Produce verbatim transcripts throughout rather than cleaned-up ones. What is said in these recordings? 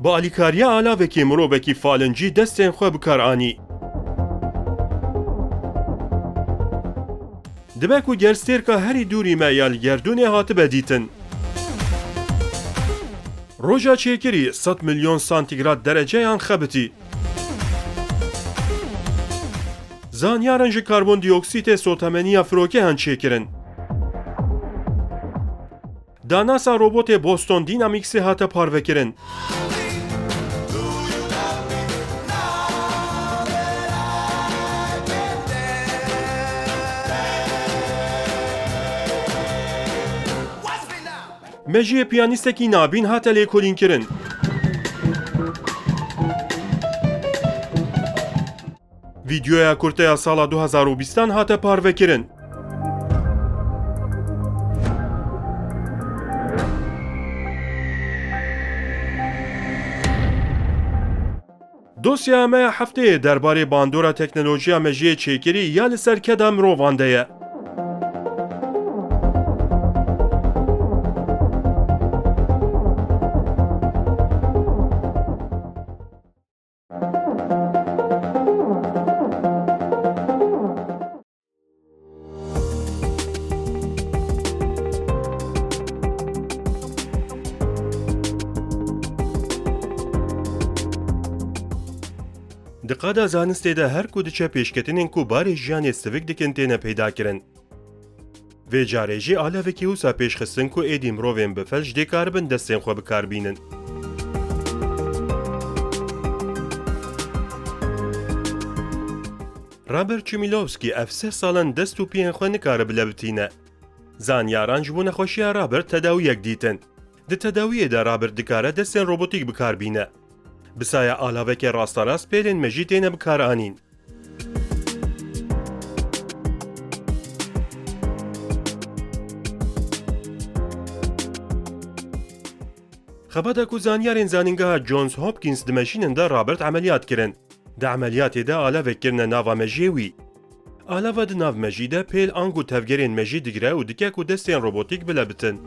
Bi alîkariya alavekê mirovekî falincî destên xwe bi kar anî. Dibe ku gerstêrka herî dûrî me ya li gerdûnê hatibe dîtin. Roja çêkirî sed milyon santîgrad dereceyan xebitî. Zanyaran ji karbondioksîtê sotemeniya firokeyan çêkirin. Danasa robotê Boston Dynamicsê hate parvekirin. Mejiyê piyanîstekî nabîn hate lêkolînkirin. Vîdeoya kurte ya sala du hazar û bîstan hate parvekirin. Dosyeya me ya hefteyê derbarê bandora teknolojiya mejiyê çêkirî ya li ser keda mirovan de ye. Di qada zanistê de her ku diçe pêşketinên ku barê jiyanê sivik dikin têne peydakirin. Vê carê jî alevekî wisa pêşxistin ku êdî mirovên bi felc dê karibin destên xwe bi kar bînin. Robert Chmielowski ev sih sal in dest û piyên xwe nikare bilebitîne. Zanyaran ji bo nexweşiya Robert tedawiyek dîtin. Di tedawiyê de Robert dikare destên robotîk bi kar bîne. Bi saya alavekê rasterast pêlên mejî têne bi kar anîn. Xebata ku zanyarên Zanîngeha Johns Hopkins dimeşînin de Robert emeliyat kirin. Di emeliyatê de alavek kirine nava mejiyê wî. Alava di nav mejî de pêl, ango tevgerên mejî digire û dike ku destên robotîk bilebitin.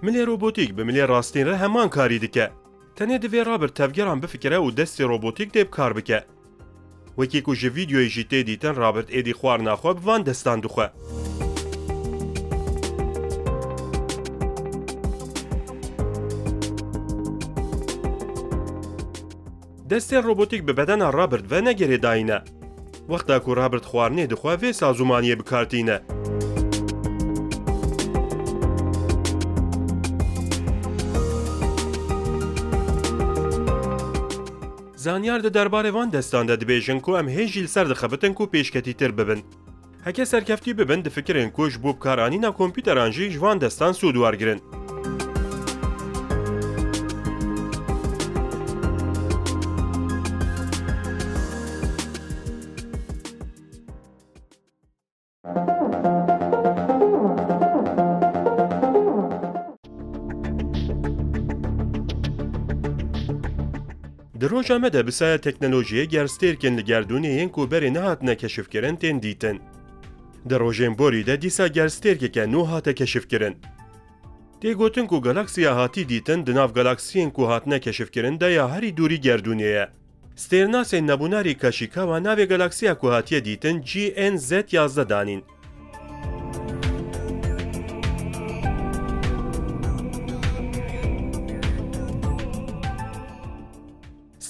Milê robotîk bi milê rastîn re heman karî dike. Tenê divê Robert tevgeran bifikire û destê robotîk dê bi kar bike. Wekî ku ji vîdeoyê jî tê dîtin, Robert êdî xwarina xwe bi van destan dixwe. Destên robotîk bi bedena Robert ve ne girêdayî ne. Wexta ku Robert xwarinê dixwe, vê sazûmaniyê bi kar tîne. Zanyar di derbarê van destan de dibêjin ku em hê jî li ser dixebitin ku pêşketîtir bibin. Heke serkeftî bibin, difikirin ku ji bo bikaranîna kompûteran jî ji van destan sûd wergirin. Di roja me de bi saya teknolojiyê gerstêrkên li gerdûnê yên ku berê nehatine keşifkirin tên dîtin. Di rojên borî de dîsa gerstêrkeke nû hate keşifkirin. Tê gotin ku galaksiya hatî dîtin di nav galaksiyên ku hatine keşifkirin de ya herî dûrî gerdûnê ye. Stêrnasên nebûnarî Kaşîkawa navê galaksiya ku hatiye dîtin G N Z yazdeh danîn.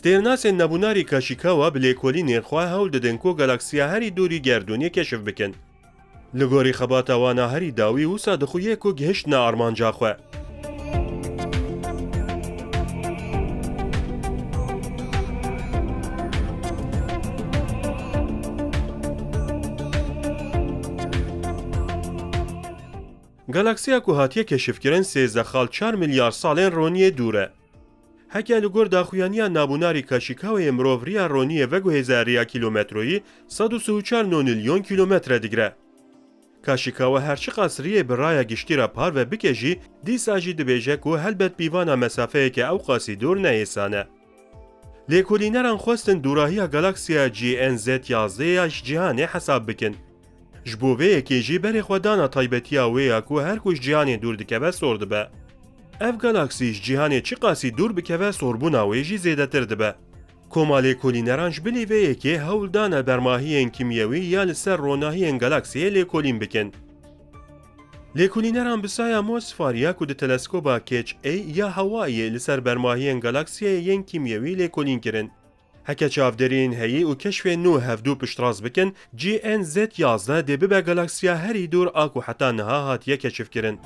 Stêrnasên nebûnarî Kaşîkawa bi lêkolînên xwe hewl didin ku galaksiya herî dûrî gerdûnê keşif bikin. Li gorî xebata wan a herî dawî, wisa dixuye ku gihiştine armanca xwe. Galaksiya ku hatiye keşifkirin sêzdeh xal çar milyar salên roniyê dûr e. Heke li gor daxuyaniya nabûnarî Kaşîkawayê mirov riya roniyê veguhêze riya kîlometroyî sed û sî û çar nonilyon kîlometre digire. Kaşîkawa her çiqas riyê bi raya giştî re parve bike jî, dîsa jî dibêje ku helbet pîvana mesafeyeke ewqasî dûr ne êsan e. Lêkolîneran xwestin dûrahiya galaksiya G N Z yazdeh ya ji cîhanê hesab bikin. Ji bo vê yekê jî berê xwe dana taybetiya wê ya ku her ku ji cîhanê dûr dikeve sor dibe. Ev galaksî ji cîhanê çiqasî dûr bikeve sorbûna wê jî zêdetir dibe. Koma lêkolîneran ji bilî vê yekê hewl dane bermahiyên kîmyewî ya li ser ronahiyên galaksiyê lêkolîn bikin. Lêkolîneran bi saya Mosfar ya ku di teleskoba Keç A ya Hawayê li ser bermahiyên galaksiyê yên kîmyewî lêkolîn kirin. Heke çavdêriyên heyî û keşfên nû hevdû piştrast bikin, G N Z yazdeh dê bibe galaksiya herî dûr a ku heta niha hatiye keşifkirin.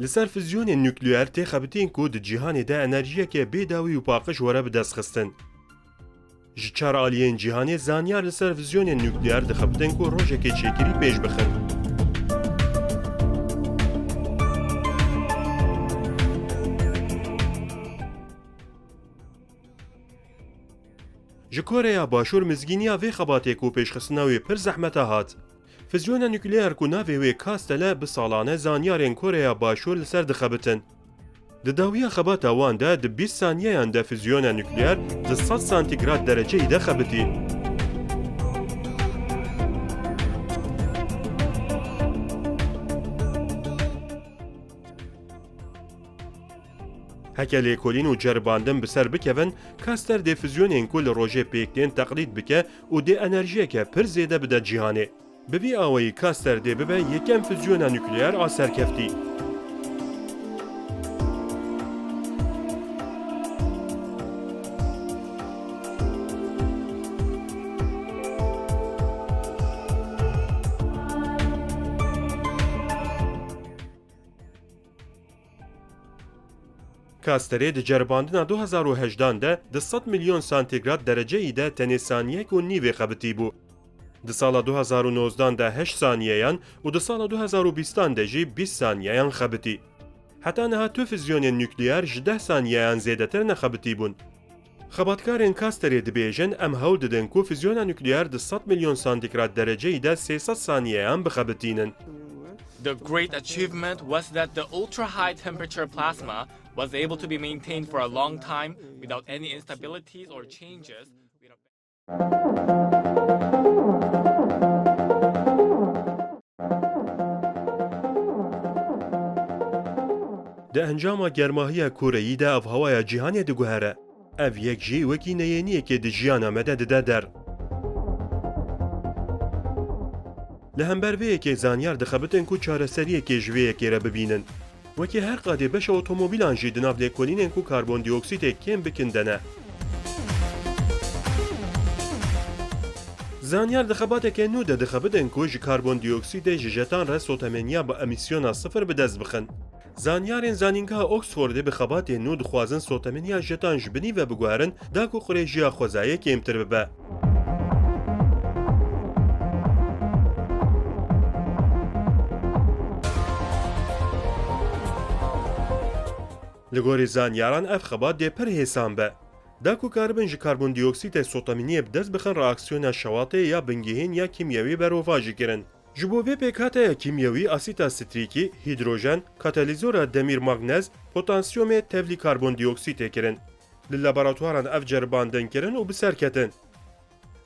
Li ser fizyonên nukleer tê xebitîn ku di cîhanê de enerjiyeke bê dawî û paqij were bi dest xistin. Ji çar aliyên cîhanê zanyar li ser fizyonên nukleer dixebitin ku rojekê çêkirî pêş bixin. Ji Koreya Başûr mizgîniya vê xebatê ku pêşxistina wê pir zehmete hat. Fizyona nukleer ku navê wê Kastel e, bi salan e zanyarên Koreya Başûr li ser dixebitin. Di dawiya xebata wan de di bîst saniyeyan de fizyona nukleer di sed santîgrad dereceyî de xebitî. Heke lêkolîn û ceribandin bi ser bikevin, Kaster dê fizyonên ku li rojê pêk tên teqlîd bike û dê enerjiyeke pir zêde bide cîhanê. Bi vî awayî Kaster dê bibe yekem fizyona nukleer a serkeftî. Kasterê di ceribandina du hezar û hejdan de di sed milyon santîgrad dereceyî de tenê saniyek û nîvê xebitî bû. Di sala du hezar û nozdan de heşt saniyeyan û di sala du hezar û bîstan de jî bîst saniyeyan xebitî. Heta niha tu fizyonên nukleer ji deh saniyeyan zêdetir nexebitî bûn. Xebatkarên Kasterê dibêjin, em hewl didin ku fizyona nukleer di sed milyon santîgrad dereceyî de sê sed saniyeyan bixebitînin. The great achievement was that the ultra-high temperature plasma was able to be maintained for a long time without any instabilities or changes. Di encama germahiya kûreyî de ev hewaya cîhanê diguhere. Ev yek jî wekî neyêniyekê di jiyana me de dide der. Li hember vê yekê zanyar dixebitin ku çareseriyekê ji vê yekê re bibînin. Wekî her qadê beşa otomobîlan jî di nav lêkolînên ku karbondioksîtê kêm bikin de ne. Zanyar di xebateke nû de dixebitin ku ji karbondioksîtê ji jetan re sotemeniya bi emîsyona sifir bi dest bixin. Zanyarên Zanîngeha Oxfordê bi xebatê nû dixwazin sotemeniya jetan ji binî ve biguherin, da ku qurêjiya xwezayê kêmtir bibe. Li gorî zanyaran ev xebat dê pir hêsan be. Da ku karibin ji karbondioksîtê soteminiyê bi dest bixin, reaksiyona şewatê ya bingehîn ya kîmyewî berovajî kirin. Ji bo vê pêkhateya kîmyewî asîta strîkî, hîdrojen, katalîzora demîr magnez, potansiyomê tevlî karbondioksîtê kirin. Li laboratuwaran ev ceribandin kirin û bi ser ketin.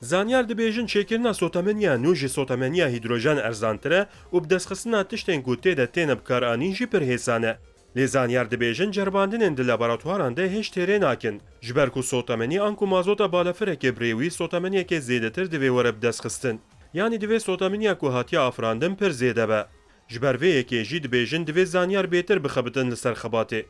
Zanyar dibêjin çêkirina sotemeniya nû ji sotemeniya hîdrojen erzantir e û bi destxistina tiştên ku tê de têne bikaranîn jî pir hêsan e. Lê zanyar dibêjin ceribandinên di laboratuwaran de hêj têrê nakin, ji ber ku sotemenî anku mazota balafirekê bi rêwî sotemeniyeke zêdetir divê were bidestxistin. Yanî divê sotemeniya ku hatiye afirandin pir zêde be. Ji ber vê yekê jî dibêjin divê zanyar bêtir bixebitin li ser xebatê.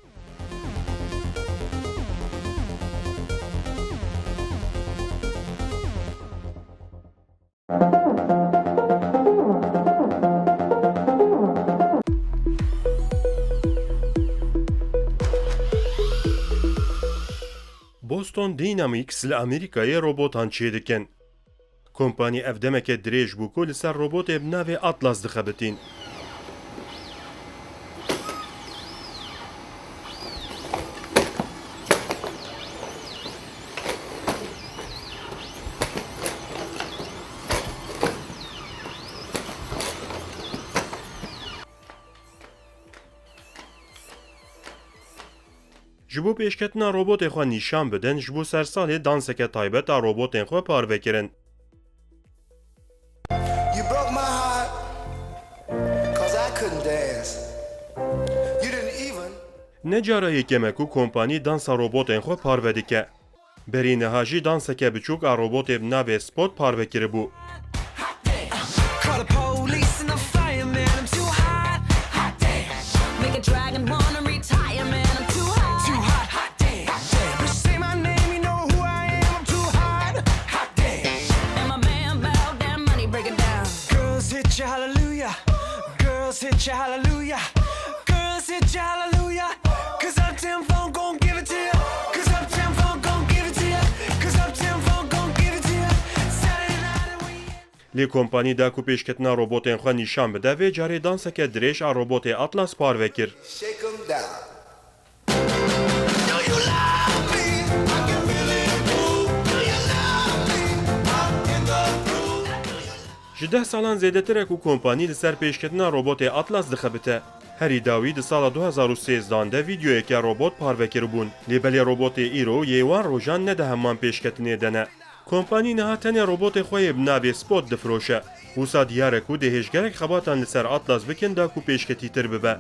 Boston Dynamics li Amerîkayê robotan çêdikin. Kompanî ev demeke dirêj bû ku li ser robotê bi navê Atlas dixebitîn. Ji bo pêşketina robotê xwe nîşan bidin, ji bo sersalê danseke taybet a robotên xwe parve kirin. You broke my heart, 'cause I couldn't dance. You didn't even Ne cara yekem e ku kompanî dansa robotên xwe parve dike. Berî niha jî danseke biçûk a robotê bi navê Spot parve kiribû. Call the police and the fireman, I'm too hot. Hot damn. Make a dragon wanna retire, man, I'm too hot. Too hot. Hot damn. Hot damn. Bitch, say my name, you know who I am, I'm too hot. Hot damn. And my man bow down, money breaking down. Girls hit you hallelujah. Girls hit you hallelujah. Girls hit you hallelujah. 'Cause Uptown Funk gon' give it to you. 'Cause Uptown Funk gon' give it to you. 'Cause Uptown Funk gon' give it to you. Saturday night and we Lê kompanî da ku pêşketina robotên xwe nîşan bide, vê carê danseke dirêj a robotê Atlas parve kir. Shake 'em down. Do you love me? I can really move. Do you love me? I'm in the groove. Ji deh salan zêdetir e ku kompanî li ser pêşketina robotê Atlas dixebite. Herî dawî di sala du hezar û sêzdan de vîdeoyeke robot parve kiribûn. Lê belê robotê îro yê wan rojan ne di heman pêşketinê de ne. Kompanî niha tenê robotê xwe yê bi navê Spot difiroşe. Wisa diyar e ku dê hêj gelek xebatan li ser Atlas bikin da ku pêşketîtir bibe.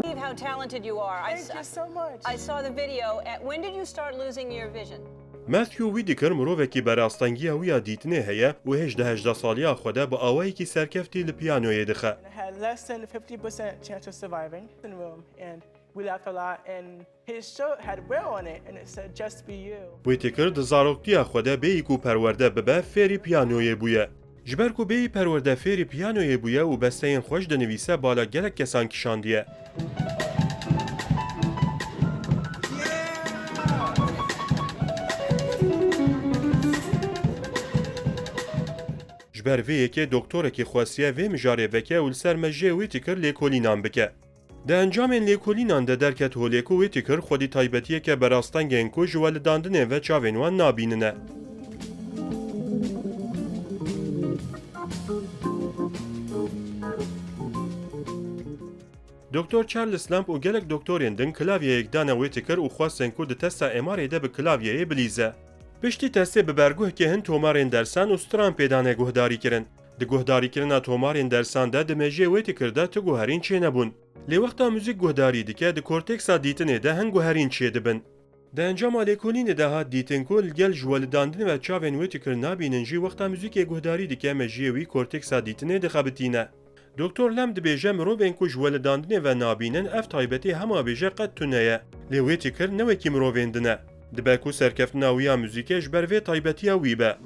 Steve, how talented you are. I Thank s- you so much. I saw the video. At, when did you start losing your vision? Matthew Whitaker mirovekî bi rastengiya wî ya dîtinê heye û hêj di hejdeh saliya xwe de bi awayekî serkeftî li piyanoyê dixe. I had less than fifty percent chance of surviving in the room, and we laughed a lot, and his shirt had wear on it, and it said, "Just be you." Whitaker di zaroktiya xwe de bêyî ku perwerde bibe, fêrî piyanoyê bûye. Ji ber ku bêyî perwerde fêrî piyanoyê bûye û besteyên xwe jî dinivîse, bala gelek kesan kişandiye. Ji ber vê yekê doktorekî xwestiye vê mijarê veke û li ser mejiyê Whitaker lêkolînan bike. Di encamên lêkolînan de derket holê ku Whitaker xwedî taybetiyeke berastengên ku ji welidandinê ve çavên wan nabînine. Doktor Charles Lamb û gelek doktorên din klavyeyek dane Whitaker û xwestin ku di testa M R'ê de bi klavyeyê bilîze. Piştî testê bi berguhkê hin tomarên dersan û stran pê dane guhdarîkirin. Di guhdarîkirina tomarên dersan de di mejiyê Whitaker de tu guherîn çênebûn. Lê wexta muzîk guhdarî dike, di kortêksa dîtinê de hin guherîn çêdibin. Di encama lêkolînê de hat dîtin ku li gel ji welidandin ve çavên Whitaker nabînin jî wexta muzîkê guhdarî dike mejiyê wî kortêksa dîtinê dixebitîne. Doktor Lamb dibêje mirovên ku ji welidandinê ve nabînin ev taybetî hema bêje qet tune ye. Lê Whitaker ne wekî mirovên din e. Dibe ku serkeftina wî ya muzîkê ji ber vê taybetiya wî be.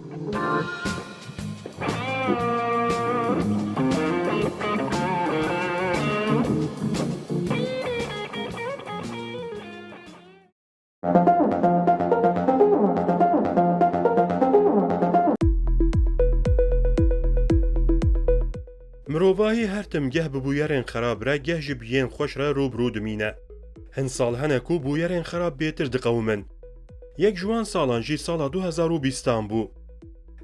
Mirovahî her tim geh bi bûyerên xerab re, geh jî bi yên xweş re rû bi rû dimîne. Hin sal hene ku bûyerên xerab bêtir diqewimin. Yek ji wan salan jî sala du hezar û bîstan bû.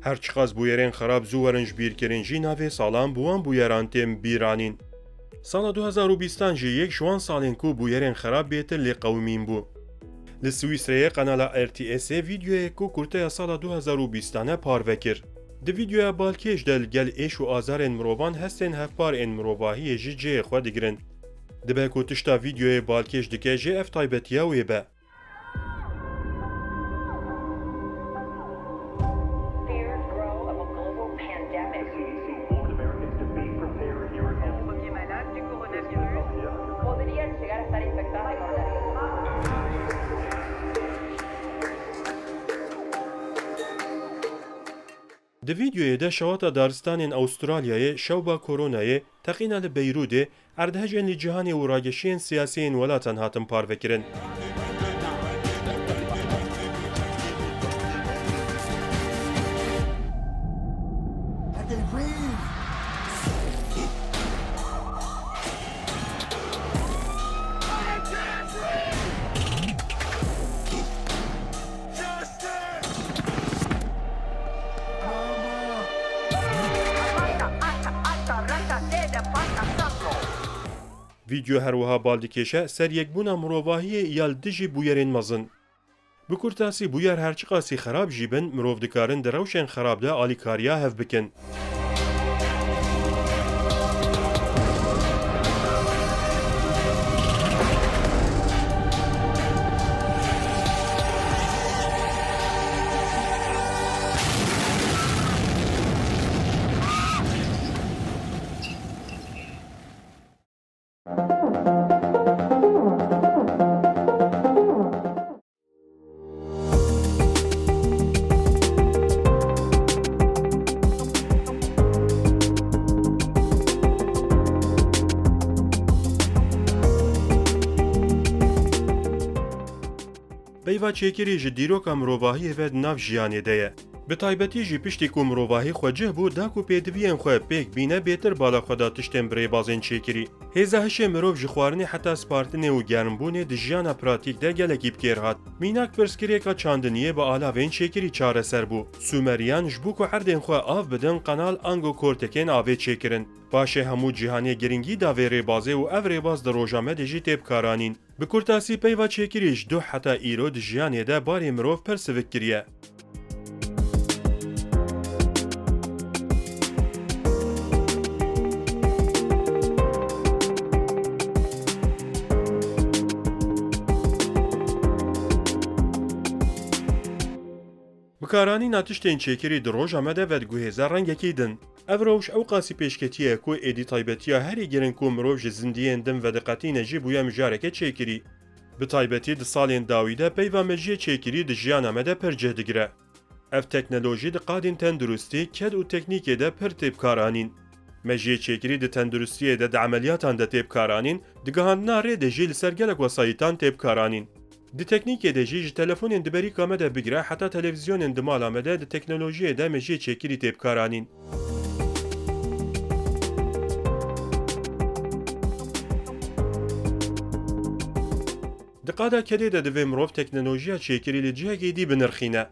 Her çiqas bûyerên xerab zû werin ji bîr kirin jî, navê salan bi wan bûyeran tên bîranîn. Sala du hezar û bîstan jî yek ji wan salên ku bûyerên xerab bêtir lê qewimîn bû. Li Swîsreyê qenala R T S'ê vîdeoyek ku kurteya sala du hezar û bîstan e parve kir. Di vîdeoya balkêş de li gel êş û azarên mirovan hestên hevpar ên mirovahiyê jî cihê xwe digirin. Dibe ku tişta vîdeoyê balkêş dike jê ev taybetiya wê be. Fears grow of a global pandemic. Warned Americans to be prepared here at home. Premier malade du coronavirus. Podría llegar a estar infectada y mortal. Di vîdeoyê de şewata daristanên Awistralyayê, şewba koronayê, teqîna li Beyrûdê, erdhejên li cîhanê û rageşiyên siyasî yên welatan hatin parvekirin. Vîdeo her wiha bal dikêşe ser yekbûna mirovahiyê ya li dijî bûyerên mezin. Bi kurtasî, bûyer her çiqasî xerab jî bin, mirov dikarin di rewşên xerab de alîkariya hev bikin. Peyva çêkirî ji dîroka mirovahiyê ve di nav jiyanê de ye. Bi taybetî jî piştî ku mirovahî xwecih bû, da ku pêdiviyên xwe pêk bîne, bêtir bala xwe da tiştên bi rêbazên çêkirî. Hêza hişê mirov ji xwarinê heta spartinê û germbûnê di jiyana pratîk de gelekî bi kêr hat. Mînak pirsgirêka çandiniyê bi alavên çêkirî çareser bû. Sumeriyan ji bo ku erdên xwe av bidin, qenal ango kortekên avê çêkirin. Paşê hemû cîhanê giringî da vê rêbazê û ev rêbaz di roja me de jî tê bikaranîn. Bi kurtasî, peyva çêkirî ji duh heta îro di jiyanê de barê mirov pir sivik kiriye. Bikaranîna tiştên çêkirî di roja me de vediguhêze rengekî din. Ev rewş ew qasî pêşketî ye ku êdî taybetiya herî giring ku mirov ji zindiyên din vediqetîne jî bûye mijareke çêkirî. Bi taybetî di salên dawî de peyva mejiyê çêkirî di jiyana me de pir cih digire. Ev teknolojî di qadên tenduristî, ked û teknîkê de pir tê bikaranîn. Mejiyê çêkirî di tenduristiyê de, di emeliyatan de tê bikaranîn, di gihandina rê de jî li ser gelek wesayîtan tê bikaranîn. Di teknîkê de jî ji telefonên di berîka me de bigire heta televîzyonên di mala me de di teknolojiyê de mejiyê çêkirî tê bikaranîn. Di qada kedê de divê mirov teknolojiya çêkirî li cihekî dî binirxîne.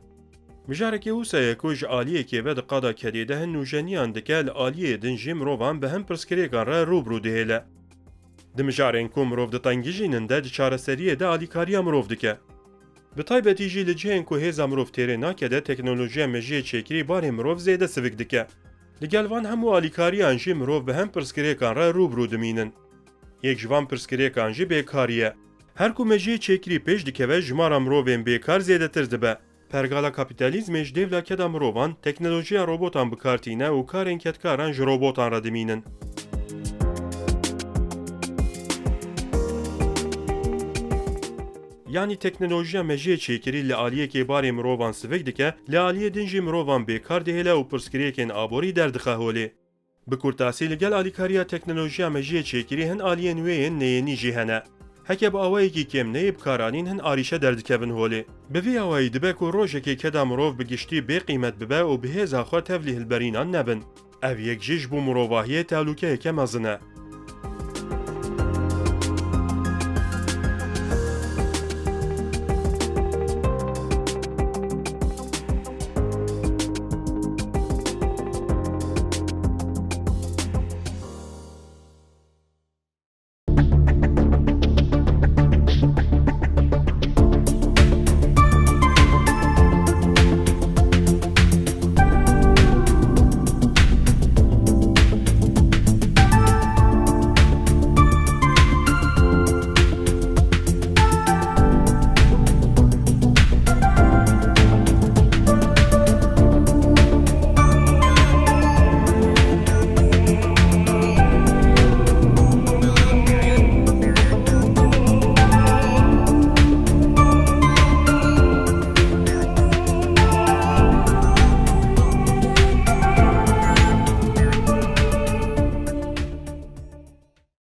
Mijarekê wisa ye ku ji aliyekê ve di qada kedê de hin nûjeniyan dike, li aliyê din jî mirovan bi hin pirsgirêkan re rû bi rû dihêle. Di mijarên ku mirov ditengijînin de di çareseriyê de alîkariya mirov dike. Bi taybetî jî li cihên ku hêza mirov têrê nake de teknolojiya mejiyê çêkirî barê mirov zêde sivik dike. Li gel van hemû alîkariyan jî mirov bi hin pirsgirêkan re rû bi rû dimînin. Yek ji van pirsgirêkan jî bêkarî ye. Her ku mejiyê çêkirî pêş dikeve, jimara mirovên bêkar zêdetir dibe. Pergala kapîtalîzmê ji dêvla keda mirovan, teknolojiya robotan bi kar tîne û karên kedkaran ji robotan re dimînin. Yanî teknolojiya mejiyê çêkirî li aliyekê barê mirovan sivik dike, li aliyê din jî mirovan bêkar dihêle û pirsgirêkên aborî derdixe holê. Bi kurtasî, li gel alîkariya teknolojiya mejiyê çêkirî hin aliyên wê yên neyênî jî hene. Heke bi awayekî kêm neyê bikaranîn, hin arîşe derdikevin holê. Bi vî awayî dibe ku rojekê keda mirov bi giştî bê qîmet bibe û bi hêza xwe tevlî hilberînan nebin. Ev yek jî ji bo mirovahiyê tehlûkeyeke mezin e.